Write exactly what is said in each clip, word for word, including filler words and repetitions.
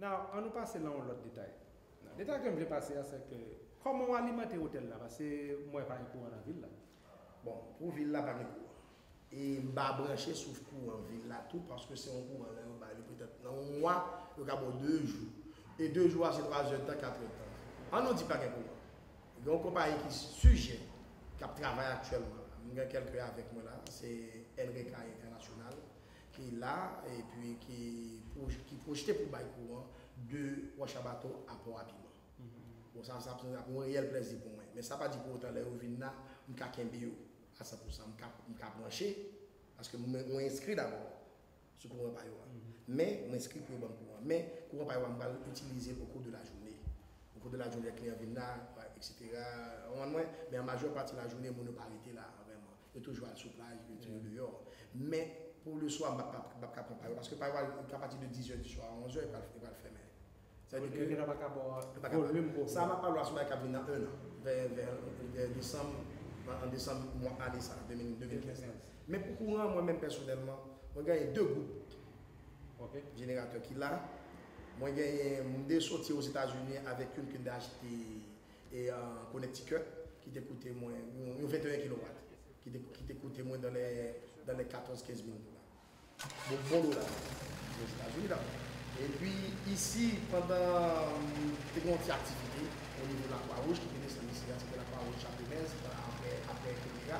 Now, ann nou pase nan yon lòt detay. Detay ke m vle pase a, se ke kòman w alimante otèl la, paske m wè pa gen kouran nan vil la. Bon, pou vil la pa gen kouran. E m pa branche sou kouran vil la tou, paske se yon kouran lè yo ba li petèt nan yon mwa, yo ka ba w de jou. E de jou a se twa zè tan, kat zè tan. Ann nou di pa gen kouran. Gen yon konpayi ki sijè, k ap travay aktyèlman. M gen kèlke avèk mwen la, se N R E K International, ki la, epi ki, ki pwojte pou bay kouran de Wòch a Bato a Pò a Piman. Bon, sa, sa, sa ap yon reyèl plèzi pou mwen. Men sa pa di pou otan lè yo vin la, m ka kenbe yo a san pou san, m ka, m ka branche, paske mwen, mwen enskri dabò sou kouran pa yo a. Men, mwen enskri pou yo ban m kouran. Men, kouran pa yo a, m pral itilize l okou de lajounen. Okou de lajounen, lè kliyan vin la, etsetera. Ou konprann mwen? Men an majè pati lajounen, moun yo pa rete la, vrèman. Yo toujou al sou plaj, yo toujou deyò. Men, pou leswa, m p ap, m p ap ka pran pa yo. Paske pa yo a, a pati de dizè di swa a onzè, yo pral, yo pral fèmen. Sa vle di ke. Yo pa ka ba w volum kouran. Sa m ap pale w a se yon bagay k ap vin nan en an. Vè, vè, vè desanm, an, an desanm mwa ane sa, de mil, de mil kenz. Men pou kouran, mwen menm pèsonèlman, mwen genyen de gwoup jeneratè ki la. Mwen genyen, m te soti Ozetazini avèk youn ke m te achte e, an Connecticut, ki te koute mwen yon, yon venteyen kilowat, ki te, ki te koute mwen dans les, dans les katòz, kenz mil dola. Bon, bon dola. Ozetazini la. Epi, isi, pandan m te gen yon ti aktivite o nivo Lakwa Wouj, ki te desann isi a, se te Lakwa Wouj Chatemèz, apre, apre kolera,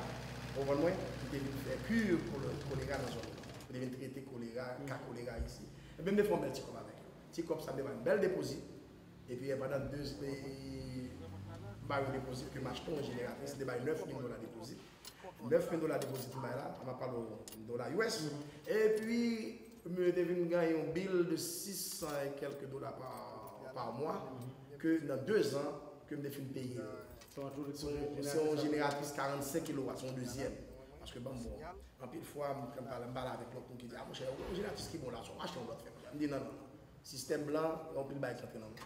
ou konprann mwen, ki te vin fè ki kolera nan zòn nan. Ki te vin trete kolera, ka kolera isi. Ebyen, m te fè yon bèl ti kòb avèk yo. Ti kòb sa te ba m bèl depozit. Epi, pandan de, m ba yo depozit ke m achte yon jeneratris, li te bay nèf mil dola depozit. Nèf mil dola depozit m bay la, m ap pale w dola U S. Epi, m te vin genyen yon bil de sis san e kèlke dola pa, pa mwa, ke nan de zan, ke m te fin peye. Se yon, se yon jeneratris karannsenk kilowat, se yon dezyèm. Paske, ban m bon, anpil fwa, m, m pale, m pale avèk lòt moun ki di, a, monchè, yon jeneratris ki bon la, se w achte yon lòt fè. M di, non, non, non. Sistèm blan, gen anpil bagay ki antre nan men.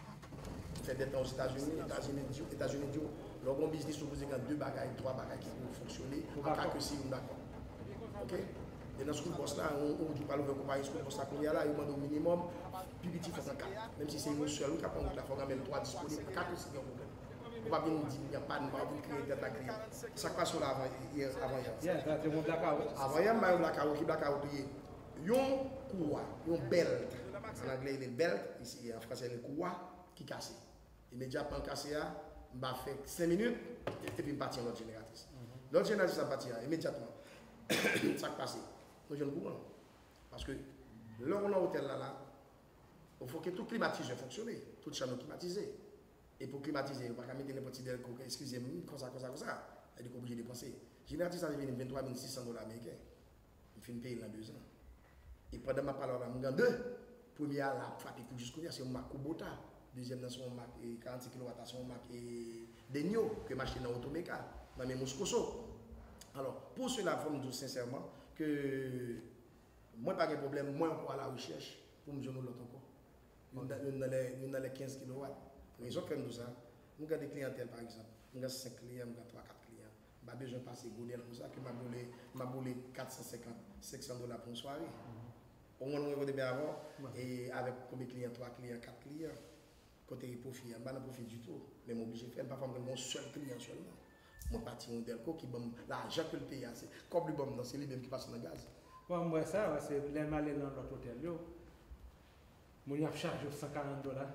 Fè dèt nan Ozetazini, Etazini di w, Etazini di w, lè w gen yon biznis, ou sipoze gen de bagay, twa bagay ki pou fonksyone, an ka ke si youn dakò. Oke? E nan School Boss la, ou, ou di w pral ouvè yon konpayi School Boss la kounye a la, yo mande w minimòm, pi piti fòk gen kat. Menm si se yon sèl ou k ap pran wout la, fòk gen menm twa disponib, an ka ke si gen yon pwoblèm. Ou p ap vin di m y a pa, ou p ap vin kreye tèt la kriye. Sa k pase w la avan yè, avan yè? Yeah, sa te yon blackout. Avan yè, m ba yo blackout, ki blackout li ye? Yon kouwa, yon bèlt. An anglè, li bèlt, isi, an fransè, li kouwa, ki kase. Imedyatman l kase a, m pa fè senk minit, epi m pati yon lòt jeneratris. Lòt jeneratris la pati a, imedyatman, sa k pase? Nou jwenn kouran. Paske, lè w nan otèl la, la, ou fò ke tout klimatizè fonksyone, tout chanm yo klimatize. E pou klimatize, yo pa ka mete nenpòt ti dèlko, eskize m, konsa, konsa, konsa. Sa vle di ke w oblije depanse. Jeneratris la te vin m venntwa mil sis san dola ameriken. M fin peye l nan de zan. E pandan m ap pale w la, m gen de. Premye a la ap frape kou jis kounye a, se yon mak Kubota. Dezyèm nan se yon mak e, karannsenk kilowat la, se yon mak e, Denyo, ke m achte nan Otomeka, nan men Moscoso. Alò, pou sela, fò m di w sensèman ke mwen pa gen pwoblèm, mwen ankò alarechèch pou m jwenn yon lòt ankò. Youn nan, youn nan lè, youn nan lè kenz kilowat. Rezon k fè m di w sa, m gen de kliyantèl, pa egzanp. M gen senk kliyan, m gen twa, kat kliyan. M pa bezwen pase gwo dèlko sa, ke m ap boule, m ap boule kat san senkant, senk san dola pou yon sware. Ou konprann mwen kote m ye avè w? E avèk konbyen kliyan, twa kliyan, kat kliyan. Kote pwofi a? M pa nan pwofi ditou. Men m oblije fè l. Pafwa m gen yon sèl kliyan sèlman. Mwen pati yon dèlko ki ban m lajan ke l peye a. Se kòb li ban m nan, se li menm ki pase nan gaz. Bon, m wè sa, paske lè m ale nan lòt otèl yo, moun yo ap chaje w san karant dola,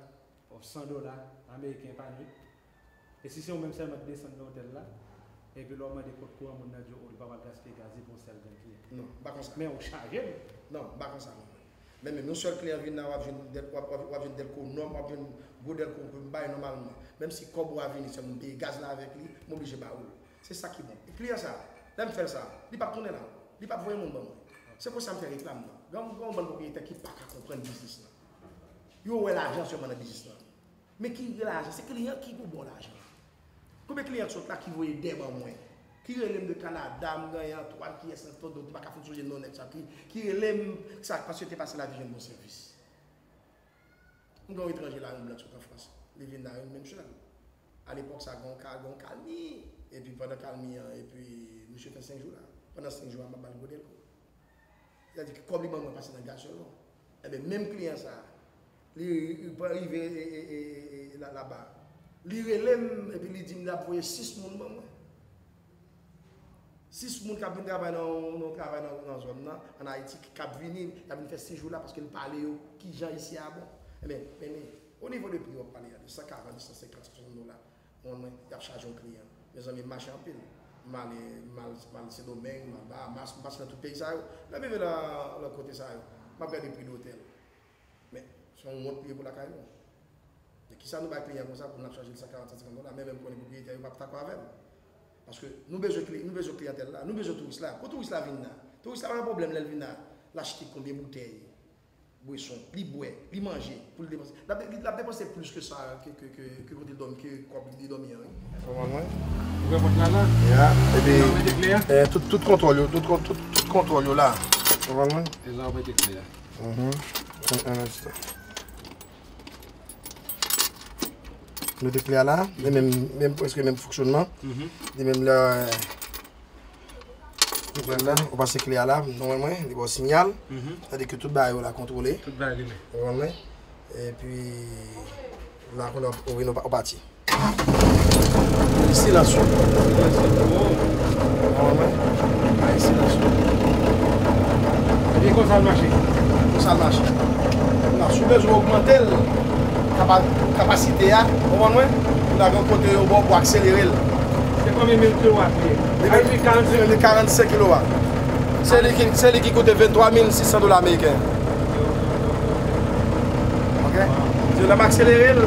ou san dola ameriken pa nwit. E si se ou menm sèlman k desann nan otèl la, epi lè w mande kot kouran, moun nan di w, o, li pa pral gaspiye gaz li pou yon sèl grenn kliyan. Non, m pa konsa. Men ou chaje l. Non, m pa konsa, non. Men menm yon sèl kliyan vin la, w ap jwenn dèl-, w ap, w ap, w ap jwenn dèlko nòm, w ap jwenn gwo dèlko ke m bay nòmalman. Menm si kòb ou a vini sèlman, m peye gaz la avèk li, m oblije ba ou l. Se sa ki bon. E kliyan sa, lè m fè l sa, li p ap tounen la. Li p ap voye moun ban mwen. Se konsa m fè reklam nan. Gen, gen yon bann pwopriyetè ki pa ka konprann biznis lan. Yo wè lajan sèlman nan biznis lan. Men ki lajan? Se kliyan ki pou ba w lajan. Konbyen kliyan k sot la ki voye dè ban mwen? Ki rele m de Kanada, m genyen Antwàn, kiyès ankò, donk m pa ka fin sonje non nèg sa ki, ki rele m, sa, paske yo te pase la vin jwenn bon sèvis. M gen yon etranje la, yon blan k sot an Frans. Li vin la, li menm sèl. Alepòk sa, gen yon ka, gen yon kalmi. Epi pandan kalmi an, epi misye fè senk jou la. Pandan senk jou a, m ap ba l gwo dèlko. Sètadi ke kòb li ban mwen pase nan gaz sèlman. Ebyen, menm kliyan sa a, Li rive e, e, e, e, e, la, laba. Li rele m, epi li di m l ap voye sis moun ban mwen. Sis moun k ap vin travay nan yon travay nan, nan zòn nan, ann Ayiti, k ap vini, y ap vin fè sejou la paske l pale yo kijan isi a bon. Ebyen, men, men, o nivo de pri w ap pale a, de san karant, de san senkant, san swasant dola, konprann mwen, y ap chaje yon kliyan. Mezanmi, m mache anpil. M ale, m al, m al Sendomeng, m al Bahamas, m pase nan tout peyi sa yo. Lè m rive nan, nan kote sa yo, m ap gade pri de otèl. Men, se yon wont li ye pou lakay nou. Men kisa nou bay kliyan konsa pou n ap chaje l san karant, san senkant dola, men menm konnen pwopriyetè yo p ap dakò avè m. Paske nou bezwen kli-, nou bezwen kliyantèl la, nou bezwen touris la. Pou touris la vin la, touris la pa gen pwoblèm lè l vin la, l achte konbyen boutèy bweson, li bwè, li manje, pou l depanse. L ap, l ap depanse plis ke sa, ke, ke, ke, ke kote l dòmi, ke kòb li dòmi an, wi. Konprann mwen? Ouvè pòt la la. Ya, epi, Deja w mete kle a? Eh, tout, tout kontwòl yo, tout, tout, tout kontwòl yo la. Konprann mwen? Deja w mete kle a. Mhm. Un, un instant. Nou te kle a la, li menm, menm, prèske menm fonksyònman. Mhm. Li menm lè, eh, ou pase kle a la, nòmalman, li ba w siyal. Mhm. Sa vle di ke tout bagay yo la kontwole. Tout bagay rele. Ou konprann mwen? Epi, la, kounye a, ou vin, ou pati. Silans yo. Silans yo. Konprann mwen? Ay, silans yo. E konsa l mache. Konsa l mache. Kounye a, si w bezwen ogmante l, kapa-, kapasite a, konprann mwen? Kounye a, gen kote yo ba w pou akselere l. Se konbyen mil kilowat li ye? Li karannsenk. Li karannsenk kilowat. Se li ki, se li ki koute venntwa mil sis san dola ameriken. Ok? Se lè m akselere l,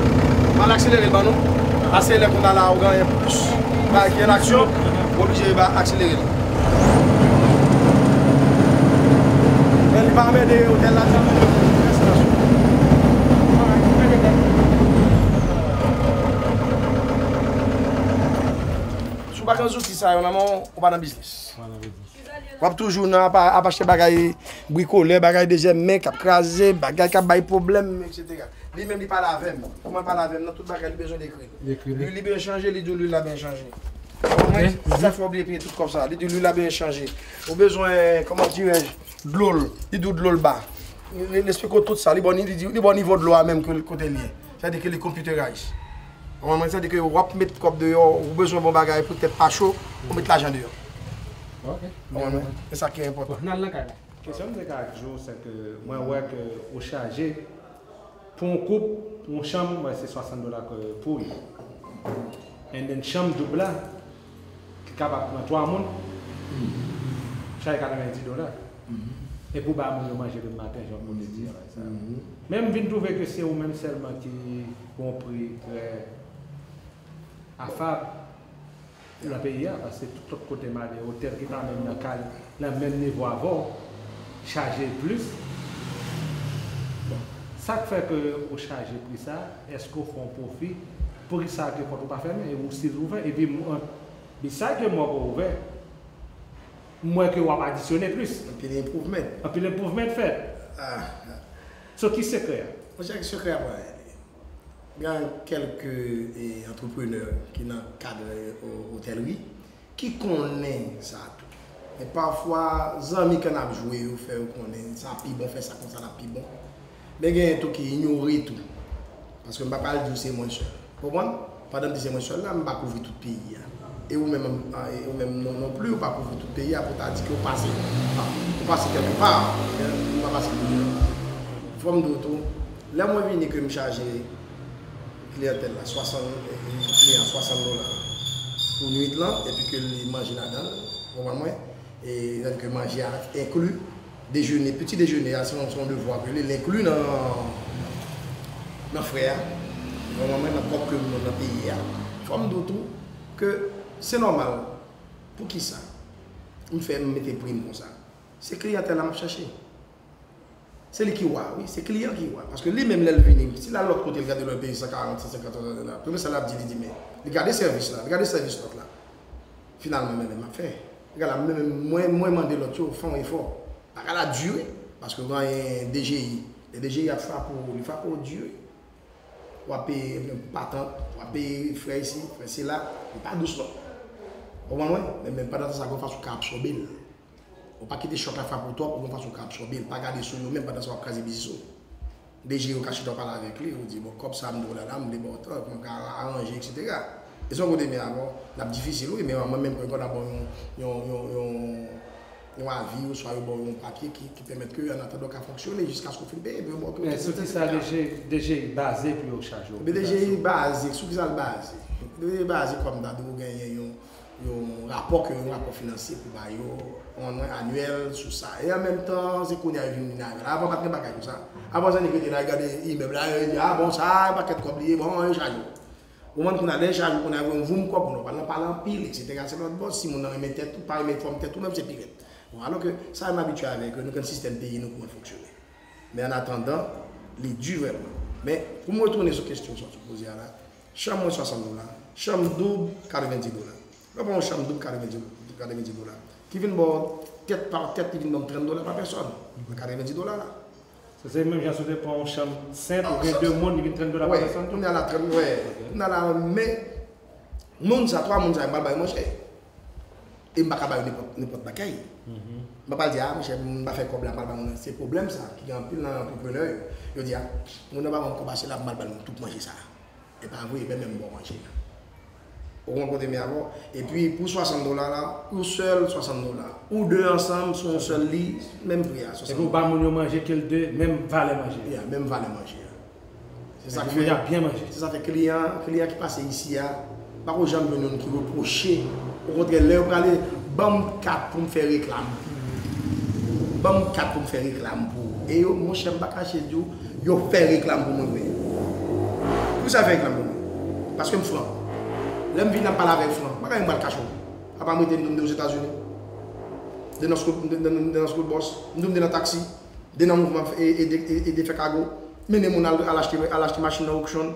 m al akselere l ban nou. Paske lè kounye a la ou genyen plis bagay ki an aksyon, ou oblije ba akselere l. Men li pa anmède otèl la, li pa anmède. Si w pa gen zouti sa yo nan men w, ou pa nan biznis. W ap toujou nan ap, ap achte bagay brikolè, bagay dezyèm men k ap kraze, bagay k ap bay pwoblèm, etsetera. Li menm li pale avè m. Kòman l pale avè m nan tout bagay li bezwen dekri. Dekri li. Lwil li bezwen chanje, li di w lwil la bezwen chanje. Konprann? Sa fè w bliye peye tout kòb sa. Li di w lwil la bezwen chanje. Ou bezwen, kòman dirèj, dlo l. Li di w dlo l ba. Li, li eksplike w tout sa. Li ba w ni-, li di, li ba w nivo dlo a menm ke kote l ye. Sa vle di ke li computerize. Konprann? Sa vle di ke w ap met kòb deyò, ou bezwen bon bagay pou tèt pa cho, ou met lajan deyò. Ok. Konprann? Se sa ki enpòtan. Bon, n al nan kay la. Kesyon m te ka di w, se ke mwen wè ke ou chaje pou yon koup, yon chanm, mwen se swasant dola ke pou li. And then chanm doub la, ki kapab pran twa moun, chaje katrevenndis dola. E pou ba moun yo manje demen maten, jan w te di a, sa. Men m vin twouve ke se ou menm sèlman ki gon pri trè afab nan peyi a, paske tout lòt kote m ale, otèl ki pa menm nan kal, nan menm nivo avè w, chaje plis. Bon, sa k fè ke ou chaje pri sa, èske ou fè yon pwofi? Pri sa ke pòt ou pa fèmen, e ou still ouvè, epi mwen, beside ke mwen ouvè, m wè ke w ap adisyone plis. Anpil improvement. Anpil improvement fèt. Ah. So, ki sekrè a? Monchè, sekrè a pa anyen. Gen kèlke, eh, antreprenè ki nan kad, eh, o-, otèlri ki konnen sa tou. Men pafwa, zanmi ke n ap jwe yo fè yo konnen sa pi bon, fè sa konsa l ap pi bon. Men genyen tou ki inyore tou. Paske m pa pral di w se mwen sèl. Konprann? Pandan m di se mwen sèl la, m pa kouvri tout peyi a. E ou menm, a, e ou menm non, non pli, ou pa kouvri tout peyi a pou ta di ke ou pase, ou pase kèlke pa. Ou pa pase tout. Fò m di w tou, lè mwen vini ke m chaje kliyantèl la swasant, e, kliyan swasant dola pou nwit lan, epi ke li manje ladan l, ou konprann mwen? E, tandiske manje a enkli, dejene, peti dejene a, se yon, se yon devwa ke li, l enkli nan, nan frè a, nan, nan, nan kòb ke nou nan peyi a. Fò m di w tou ke se nòmal. Poukisa m fè m mete pri m konsa? Se kliyantèl la m ap chache. Se li ki wa, wi, se kliyan ki wa. Paske li menm lè l vini, si l al lòt kote, l gade lòt peyi, san karant, san senkant dola, premye sa l ap di, li di, men, li gade sèvis la, li gade sèvis lòt la. Finalman, men, men, m ap fè. Gade la, men, men, mwen, mwen mande lòt yo, fè yon efò. Bagay la di, wi, paske w genyen D G I. Lè D G I ap frape w, li frape w di, wi. W ap peye patant, w ap peye frè isi, frè sila, li pa dous, non. Ou konprann mwen? Men, men pandan tan sa, gen yon fason w ka absòbe l. Ou pa kite chòk la frape w twòp, ou gon fason w ka absòbe l. Pa gade sou yo menm pandan sa w ap kraze biznis ou. D G yo ka chita w pale avèk li, ou di, bon, kòb sa m dwe w la, la, m vle ba w tan, pou m ka aranje, etsetera. E se yon kote, men avan, l ap difisil, wi, men mwen menm, mwen konn ap ba w yon, yon, yon, yon, yon avi, oswa yo ba w yon papye ki, ki pèmèt ke, an atandan, w ka fonksyone jiskaske w fin peye, epi yo ba w Men sou ki sa D G, D G I baze pou yo chaje w? Ebyen, D G I baze, sou ki sa l baze? D G I baze kòm ta di w genyen yon, yon rapò ke yon rapò finansye pou ba yo, yon mwen anyèl sou sa. E an menm tan, se kounye a yo vin vin avè l. Avan, pa t gen bagay konsa. Avan, se nèg rete la, gade imèb la, yo di, a bon, sa, pakèt kòb li ye, bon, yo chaje w. Ou konprann kounye a, lè yo chaje w, kounye a, yo voye yon voum kòb pou nou. Pale, pale anpil, etsetera. Se lòt bò, si moun nan renmen tèt ou, pa renmen fòm tèt ou, menm se pi rèd. Bon, alò ke sa, m abitye avèk yo, nou konn sistèm peyi nou, kouman l fonksyone. Men an atandan, li di vrèman. Men, pou m retounen sou kesyon sa w poze a la, chanm mwen swasant dola, chanm doub, katrevenndis dola. Lè w pran yon chanm doub, katrevenndis, katrevenndis dola, ki vin ba w tèt pa tèt, li vin ban m trant dola pa pèsòn. Nan katrevenndis dola la. Sa se menm jan si w te pran yon chanm senp, ou gen de moun, li vin trant dola pa pèsòn tou? Kounye a la, trant, wè. Kounye a la, men, moun sa, twa moun sa, m pral ba yo manje. E m pa ka ba yo nenpòt, nenpòt bagay. M pa pral di, a, monchè, m pa fè kòb la, m pral ba moun nan. Se pwoblèm sa, ki gen anpil nan antreprenè yo. Yo di, a, moun nan pa ban m kòb ase la, m pral ba l tout manje sa. E pa vre, e menm m ba w manje la. Ou konprann kote m ye avè w? Epi, pou swasant dola la, ou sèl, swasant dola. Ou de ansanm, sou yon sèl li, menm pri a, swasant dola. Epi ou ba moun yo manje ke l de, menm valè manje a. Ya, menm valè manje a. Se sa ki fè, se sa fè kliyan, kliyan ki pase isi a, pako janm jwenn youn ki repwoche. Okontrè, lè yo prale, ban m kat pou m fè reklam pou ou. Ban m kat pou m fè reklam pou ou. E yo, monchè, m pa kache di w, yo fè reklam pou mwen vre. Poukisa yo fè reklam pou mwen? Paske m fran. Lè m vin ap pale avè w fran, m pa ka di m pral kache w. Apa m rete m tou m de Ozetazini. De nan school, de, de, de nan school bus, m tou m de nan taksi. De nan mouvman e, ede, e, ede fè kago, mennen moun al, al achte, al achte machin nan auction.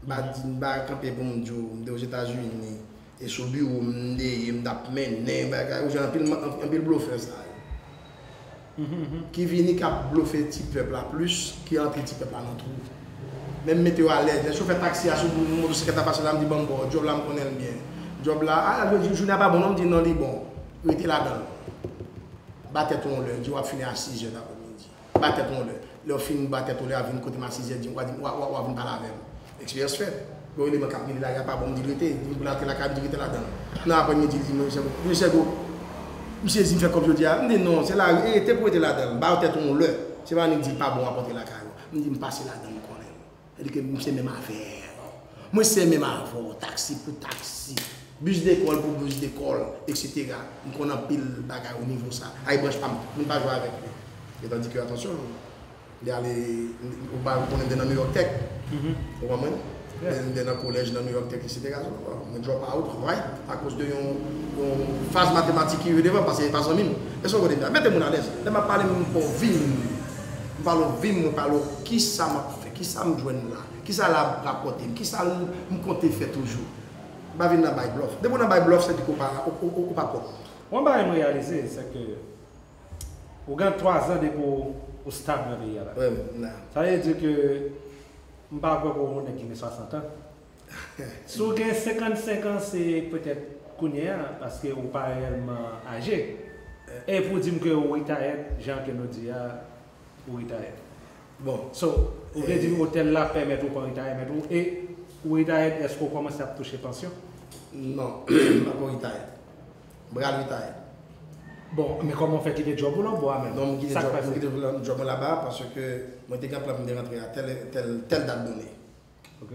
M pa di, m pa kanpe pou m di w, m te Ozetazini, e sou biwo m te ye, m t ap mennen bagay, ou jwenn anpil, anpil blofè sa yo. Ki vini k ap blofe ti pèp la plis, ki antre ti pèp la nan twou. Men m mete yo alèz. Lè chofè taksi a sou motosiklèt la pase la, m di, "Ban m ba w, djòb la m konnen l byen. Djòb la, a, jounen a pa bon non," m di, "Non, li bon. Rete ladan l." Ba tèt ou yon lè, di w ap fini a sizè daprèmidi. Ba tèt ou yon lè. Lè w fin ba tèt ou lè a, vin kote m a sizè, di, w a, di, w a, w a, w a vin pale avè m. Eksperyans fèt. Yon eleman k ap rele lari a pa bon, m di l rete. Di m pou l antre lakay, m di l rete ladan l. Nan aprèmidi, li di, "Mesye, mesye Go, m sezi, m fè kòb jodi a." M di, "Non, se lari, e rete pou rete ladan l. Ba tèt ou yon lè. Se pa annik di l pa bon, w ap antre lakay ou." M di, "M pase ladan l, m konnen l." Sa di ke m se menm afè. Mwen se menm avè w, taksi pou taksi, bis de kòl pou bis de kòl, etsetera. M konn anpil bagay o nivo sa. Ay branch pa m, moun pa jwe avèk li. E tandike, atansyon, li ale, ou pa konnen m te nan New York Tech. Ou konprann mwen? M te nan kolèj nan New York Tech, etsetera. Mwen drop out right akoz de yon, yon faz matematik ki rive devan, paske e pa zanmi m. E se yon kote m ye. Mete moun alèz. Lè m ap pale, m pa anvi m. M pale w vi m, mwen pale w kisa m ap fè, kisa m jwenn la, kisa l ap rapòte m, kisa l, m konte fè toujou. M pa vin nan bay blòf. Depi w nan bay blòf, se di ke w pa, ou, ou, ou, ou pa pwòp. Yon bagay m reyalize, se ke ou gen twazan depi w, ou stab nan peyi a la. Wi, m la. Sa vle di ke m pa kwè ke w yon nèg ki gen swasant an. Si w gen senkannsenk an, se petèt kounye a, paske ou pa reyèlman aje. E pou w di m ke ou retired, jan ke nou di a, ou retired. Bon, so, ou vle di m otèl la pèmèt ou pran retired ou, e ou retired, èske ou kòmanse ap touche pansyon? Non, m pako retired. M pral retired. Bon, men kòman w fè kite djòb ou lòtbò a menm? Non, m kite djòb, m kite djòb mwen laba paske mwen te gen plan pou m te rantre a tèl, tèl, tèl dat done. Ok.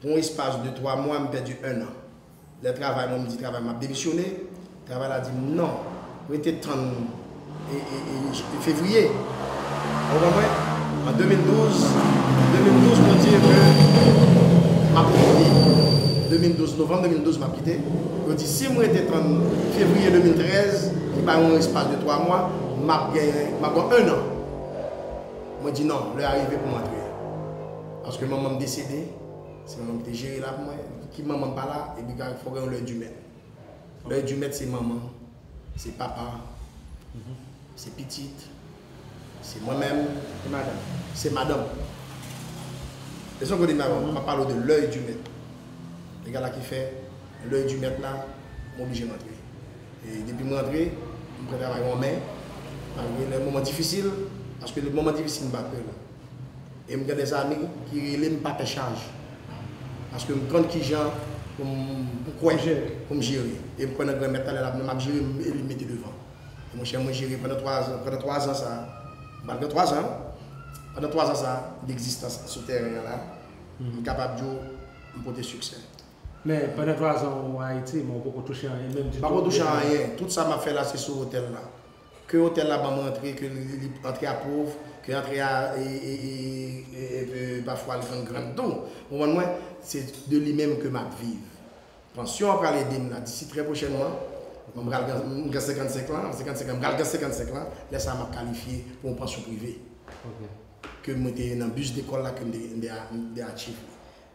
Pou yon espas de twa mwa, m pèdi en an. Lè travay mwen, m di travay m ap demisyone, travay la di m non, rete tann e, e, e, e fevriye. Ou konprann mwen? An de mil douz, de mil douz, mwen di ke m ap kite. De mil douz, novanm de mil douz, m ap kite. Yo di si m rete tann fevriye de mil trèz, ki ba yon espas de twa mwa, m ap genyen, m ap gen en an. Mwen di non, lè a rive pou m antre. Paske manman m desede, se manman m ki te jere la pou mwen, ki manman m pa la, epi fò gen yon lè di mèt. Lè di mèt se manman, se papa, se pitit, se mwen menm, se madanm. Se madanm. E se yon kote m ap pale w de lè di mèt. Nèg la ki fè lè di mèt la, m oblije rantre. E depi m rantre, m pran travay an men, malgre lè moman difisil, paske lè moman difisil m pa pè non. E m gen de zanmi ki rele m pa pè chaj. Paske m konn kijan pou m pou m kwè, pou m jere. E m kwè nan Granmèt la, lè l ap, m ap jere, m, e li mete devan. E monchè, mwen jere pandan twa zan, pandan twa zan sa, m pral gen twa zan, wi. Pandan twa zan sa, degzistans sou tèren an la, m kapab di w, m pote siksè. Men, pandan twa zan ou Ayiti, men ou poko touche anyen menm ditou. M poko touche anyen. Tout sa m ap fè la, se sou otèl la. Ke otèl la ban m antre, ke li, li antre a pòv, ke antre a, e, e, e, e, e, e, pafwa l gran, gran tou. Ou konprann mwen? Se de li menm ke m ap viv. Pansyon an pral ede m la, disi trè pwochènman, mwen pral gen, m gen senkannsenk lan, senkannsenk lan, m pral gen senkannsenk lan, lè sa a m ap kalifye pou yon pansyon prive. Ok. Ke mwen te nan bus d'école la, ke m te, m te, m te achieve.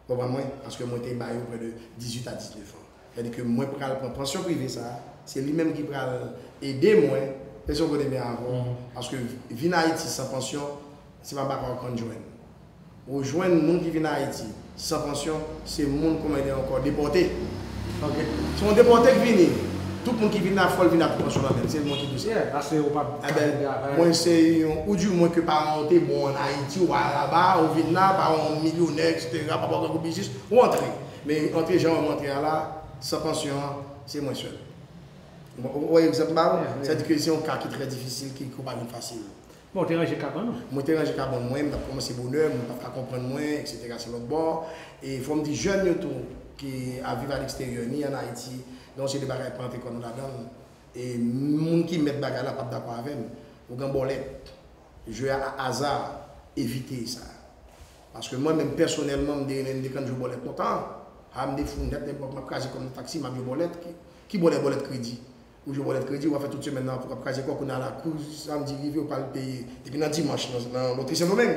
Konprann mwen? Paske mwen te ba yo prè de dizuit a diznèf an. Sètadi ke mwen pral pran pansyon prive sa a, se li menm ki pral ede mwen, e se yon kote men avè w, paske vin Ayiti san pansyon, se pa bagay w konn jwenn. Ou jwenn moun ki vin Ayiti san pansyon, se moun, kòman di ankò, depòte. Ok. Se yon depòte k vini. Tout moun ki vin la, fò l vin ak pansyon nan men l. Se mwen ki di w sa. Yeah, paske ou pa Eben, mwen se yon, ou di mwen ke paran w te bon ann Ayiti, ou al laba, ou vin la, paran w milyonè, et cetera, papa w gen gwo biznis, ou antre. Men antre jan mwen antre a la, san pansyon an, se mwen sèl. Ou, ou wè egzanp m ba w? Yeah, yeah. Sètadi ke se yon ka ki trè difisil, ki, ki pa vin fasil. Bon, ou te ranje kabann ou? Mwen te ranje kabann mwen, m t ap kòmanse bonè, moun pa t ka konprann mwen, et cetera, se lòt bò. E fò m di jèn yo tou, ki ap viv aleksteryè, ni ann Ayiti, gen yon seri de bagay pa antre kò nou ladan l. E moun ki mèt bagay la p ap dakò avè m. Ou gen bòlèt. Jwe a aza, evite sa. Paske mwen menm pèsonèlman, m te renmen, m te konn jwe bòlèt lontan. A, m te fou nèt, nenpòt m ap kraze kò m nan taksi, m ap jwe bòlèt. Ki, ki bòlèt, bòlèt kredi? Ou jwe bòlèt kredi, w ap fè tout semèn nan pou w ap kraze kò, kounye a la, kou samdi rive, ou pa al peye. Depi nan dimanch, nan, nan lotri Sendomeng,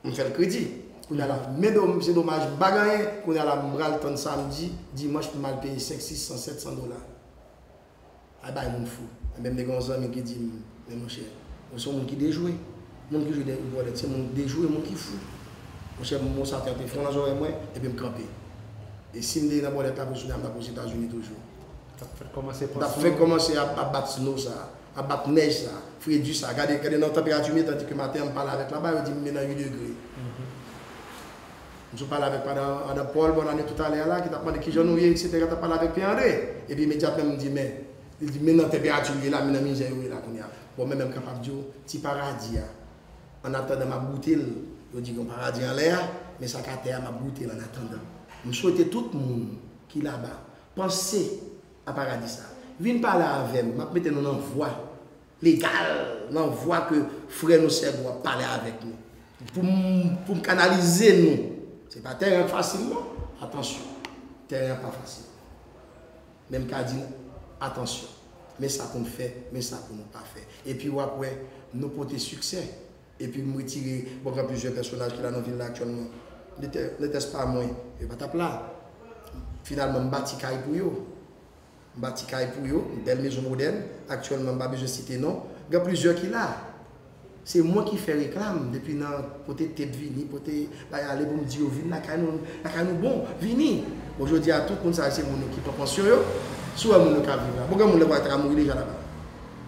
m fè l kredi. Kounye a la, men do, se domaj, m pa gen anyen. Kounye a la, m pral tann samdi, dimanch pou m al peye senk, sis san, sèt san dola. Ay bay moun fou. Enben, m te gen yon zanmi ki di m, men monchè, ou se yon moun ki dejwe. Moun ki jwe de bòlèt, se moun ki dejwe, moun ki fou. Monchè, mo sa te antre fon nan zòrèy mwen, epi m kanpe. E si m te nan bòlèt la, pou jounen an, m t ap Ozetazini toujou. T ap fèk kòmanse, m t ap fèk kòmanse ap, ap bat snow sa, ap bat nèj sa, fredi sa. Gade, gade nan tanperati m ye, tandis ke maten an, m pale avèk laba, yo di m, men nan uit degre. M sot pale avèk madan, madan Paul Bonane toutalè a la, ki t ap mande kijan nou ye, et cetera, t ap pale avèk Pierre André. Epi imedyatman, m di, men, li di, men nan tanperati nou ye la, men nan mizè yo ye la kounye a. Bon, men, men m kapab di w, ti paradi a, annatandan m ap goute l, yo di gen yon paradi anlè a, men sa k atè a, m ap goute l annatandan. M swete tout moun ki laba, panse a paradi sa. Vin pale avè m, m ap mete nou nan vwa legal, nan vwa ke frè nou, sè nou ap pale avèk nou. Pou m, pou m kanalize nou. Se pa tèren an k fasil, non. Atansyon. Tèren an pa fasil. Men m ka di nou, atansyon. Men sa pou n fè, men sa pou nou pa fè. Epi w ap wè, nou pote siksè. Epi m retire, bon, gen plizyè pèsonaj ki la nan vil la aktyèlman. Nete-, netès pa mwen, yo pa t ap la. Finalman, m bati kay pou yo. M bati kay pou yo, bèl mezon modèn. Aktyèlman, m pa bezwen site non. Gen plizyè ki la. Se mwen ki fè reklam depi nan kote tep vini, kote bay ale pou m di yo vin lakay nou, lakay nou bon, vini. Bon, jodi a, tout moun sa yo se moun yo ki pran pansyon yo. Si w wè moun yo k ap viv la. Bon, gen moun yo pa t ka mouri deja laba.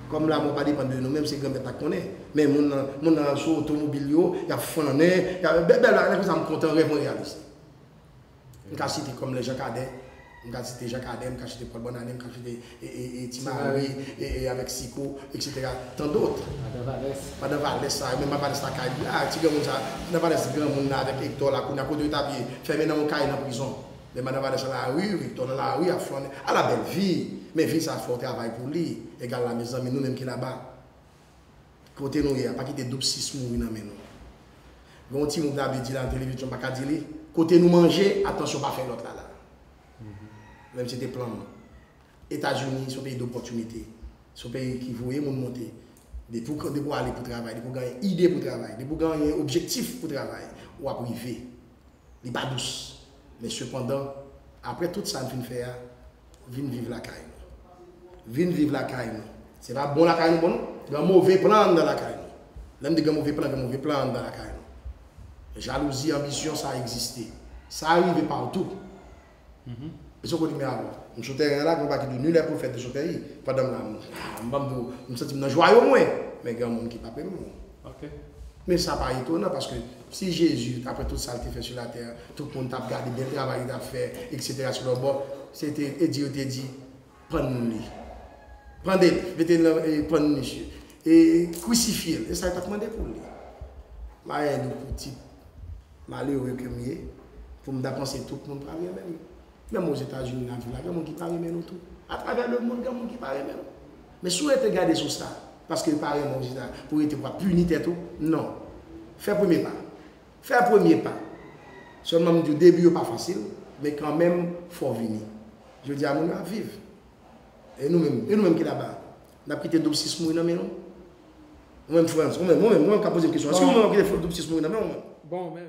Kòm lanmò pa depann de nou menm, se Granmèt la k konnen. Men moun nan, moun nan sou otomobil yo, y ap flannen, y ap, bèl, bèl bagay, lè konsa m kontan, rèv mwen reyalize. M ka site kòm lè Jan Kadè, m ka site Jan Kadè, m ka site Paul Bonane, m ka site, e, e, e, Ti Mari, e, e, avèk Siko, et cetera. Tant d'autres. Madan Valès. Madan Valès sa, menm Madan Valès lakay li la, ti granmoun sa, Madan Valès granmoun la avèk Hector la, kounye a kote yo t ap ye, fèmen nan yon kay nan prizon. Men Madan Valès nan lari, Hector nan lari, ap flannen. Ala bèl vi! Men vi sa fò w travay pou li. Egal la, mezanmi, nou menm ki laba. Kote nou ye a, pa kite doub sis mouri nan men nou. Gen yon ti mo m ta vle di la nan televizyon, m pa ka di li. Kote nou manje, atansyon, pa fè lòt la la. Menm si se te plan m. Etazini, se yon peyi dopòtinite. Se yon peyi ki voye moun monte. Depi w, depi w ale pou travay, depi w genyen ide pou travay, depi w genyen objektif pou travay, w ap rive. Li pa dous. Men sepandan, apre tout sa n fin fè a, vin viv lakay nou. Vin viv lakay nou. Se pa bon lakay nou bon, non. Gen move plan anndan lakay nou. Lè m di gen move plan, gen move plan anndan lakay nou. Jalouzi, anbisyon, sa egziste. Sa rive patou. E se kote m ye avè w. M sou tèren an la, gen yon pakèt de nul et prophète sou tèren. Pandan m la, m, ah, m ban m di w, m santi m nan jwa yo mwen. Men gen moun ki pa pè m. Ok. Men sa pa etonan, paske si Jezi, apre tout sa l te fè sou latè, tout moun t ap gade bèl travay li t ap fè, etsetera sou lòt bò, se te, e di yo te di, pann li. Pande l, mete l nan, e, pann misye. E krisifye l. E sa yo t ap mande pou li. M a yon pitit malere ke m ye, pou m ta panse tout moun pa renmen m. Menm Ozetazini, nan vil la, gen moun ki pa renmen nou tou. Atravè lemonn, gen moun ki pa renmen nou. Men si w rete gade sou sa, paske yo pa renmen w, pou rete pou w ap pini tèt ou, non. Fè premye pa. Fè premye pa. Sèlman m di w, debi yo pa fasil, men kanmenm, fò w vini. Jodi a, moun yo ap viv. E nou menm, e nou menm ki laba, n ap kite doub sis mouri nan men nou? Ou menm, Frantz, ou menm, ou menm, ou menm k ap poze m kesyon. Èske ou menm w ap kite doub sis mouri nan men w? Bon, men.